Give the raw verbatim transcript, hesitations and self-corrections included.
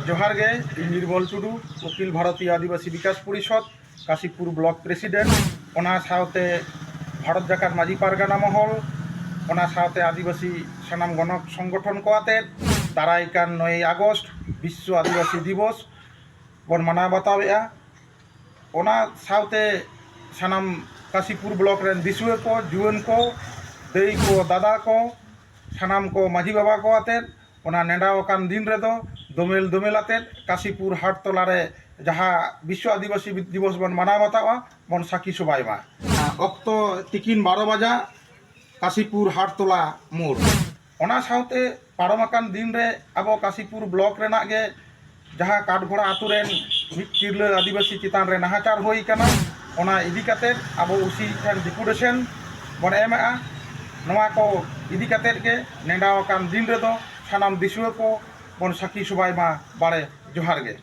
ᱡᱚᱦᱟᱨ ᱜᱮ, ᱤᱧ ᱱᱤᱨᱢᱚᱞ ᱴᱩᱰᱩ, ᱚᱠᱷᱤᱞ ᱵᱷᱟᱨᱚᱛᱤᱭᱚ ᱟᱹᱫᱤᱵᱟᱹᱥᱤ ᱵᱤᱠᱟᱥ ᱯᱚᱨᱤᱥᱚᱫᱽ, ᱠᱟᱥᱤᱯᱩᱨ ᱵᱞᱚᱠ ᱯᱨᱮᱥᱤᱰᱮᱱᱴ, ᱚᱱᱟ ᱥᱟᱶᱛᱮ ᱵᱷᱟᱨᱚᱛ ᱡᱟᱠᱟᱛ ᱢᱟᱹᱡᱷᱤ ᱯᱟᱨᱜᱟᱱᱟ ᱢᱚᱦᱚᱞ, ᱚᱱᱟ ᱥᱟᱶᱛᱮ ᱟᱹᱫᱤᱵᱟᱹᱥᱤ ᱥᱟᱱᱟᱢ ᱜᱚᱱᱚᱠ ᱥᱚᱝᱜᱚᱴᱷᱚᱱ ᱠᱚ ᱟᱛᱮᱫ ᱫᱟᱨᱟᱭ ᱠᱟᱱ ᱱᱚᱭᱮᱭ ᱟᱜᱚᱥᱴ ᱵᱤᱥᱥᱚ ᱟᱹᱫᱤᱵᱟᱹᱥᱤ ᱫᱤᱵᱚᱥ ᱵᱚᱱ ᱢᱟᱱᱟᱣ ᱵᱟᱛᱟᱣᱮᱫᱼᱟ᱾ ᱚᱱᱟ ᱥᱟᱶᱛᱮ ᱥᱟᱱᱟᱢ ᱠᱟᱥᱤᱯᱩᱨ ᱵᱞᱚᱠ ᱨᱮᱱ ᱫᱤᱥᱩᱣᱟᱹ ᱠᱚ, ᱡᱩᱣᱟᱹᱱ ᱠᱚ, ᱫᱟᱹᱭ ᱠᱚ, ᱫᱟᱫᱟ ᱠᱚ, ᱥᱟᱱᱟᱢ ᱠᱚ ᱢᱟᱹᱡᱷᱤ ᱵᱟᱵᱟ ᱠᱚ ᱟᱛᱮᱫ ᱚᱱᱟ ᱱᱮᱰᱟ ᱟᱠᱟᱱ ᱫᱤᱱ ᱨᱮᱫᱚ ᱫᱳᱢᱮᱞ ᱫᱳᱢᱮᱞ ᱟᱛᱮᱫ ᱠᱟᱥᱤᱯᱩᱨ ᱦᱟᱴ ᱛᱚᱞᱟ ᱨᱮ ᱡᱟᱦᱟᱸ ᱵᱤᱥᱥᱚ ᱟᱹᱫᱤᱵᱟᱹᱥᱤ ᱫᱤᱵᱚᱥ ᱵᱚᱱ ᱢᱟᱱᱟᱣ ᱵᱟᱛᱟᱣᱟ, ᱵᱚᱱ ᱥᱟᱹᱠᱷᱤ ᱥᱚᱵᱷᱟᱭ ᱢᱟ᱾ ᱚᱠᱛᱚ ᱛᱤᱠᱤᱱ ᱵᱟᱨᱚ ᱵᱟᱡᱟ, ᱠᱟᱥᱤᱯᱩᱨ ᱦᱟᱴ ᱛᱚᱞᱟ ᱢᱳᱲ᱾ ᱚᱱᱟ ᱥᱟᱶᱛᱮ ᱯᱟᱨᱚᱢ ᱟᱠᱟᱱ ᱫᱤᱱ ᱨᱮ ᱟᱵᱚ ᱠᱟᱥᱤᱯᱩᱨ ᱵᱞᱚᱠ ᱨᱮᱱᱟᱜ ᱜᱮ ᱡᱟᱦᱟᱸ ᱠᱟᱴᱜᱷᱚᱲᱟ ᱟᱛᱳ ᱨᱮᱱ ᱢᱤᱫ ᱛᱤᱨᱞᱟᱹ ᱟᱹᱫᱤᱵᱟᱹᱥᱤ ᱪᱮᱛᱟᱱ ᱨᱮ ᱱᱟᱦᱟᱪᱟᱨ ᱦᱩᱭ ᱟᱠᱟᱱᱟ, ᱚᱱᱟ ᱤᱫᱤ ᱠᱟᱛᱮᱫ ᱟᱵᱚ ᱳᱥᱤ ᱴᱷᱮᱱ ᱰᱮᱯᱩᱴᱮᱥᱚᱱ ᱵᱚᱱ ᱮᱢᱮᱜᱼᱟ᱾ ᱱᱚᱣᱟ ᱠᱚ ᱤᱫᱤ ᱠᱟᱛᱮᱫ ᱜᱮ ᱱᱮᱰᱟ ᱟᱠᱟᱱ ᱫᱤᱱ ᱨᱮᱫᱚ ᱥᱟᱱᱟᱢ ᱫᱤᱥᱩᱣᱟᱹ ᱠᱚ ᱵᱚᱱ ᱥᱟᱹᱠᱷᱤ ᱥᱚᱵᱷᱟᱭ ᱢᱟ ᱵᱟᱲᱮ᱾ ᱡᱚᱦᱟᱨ ᱜᱮ᱾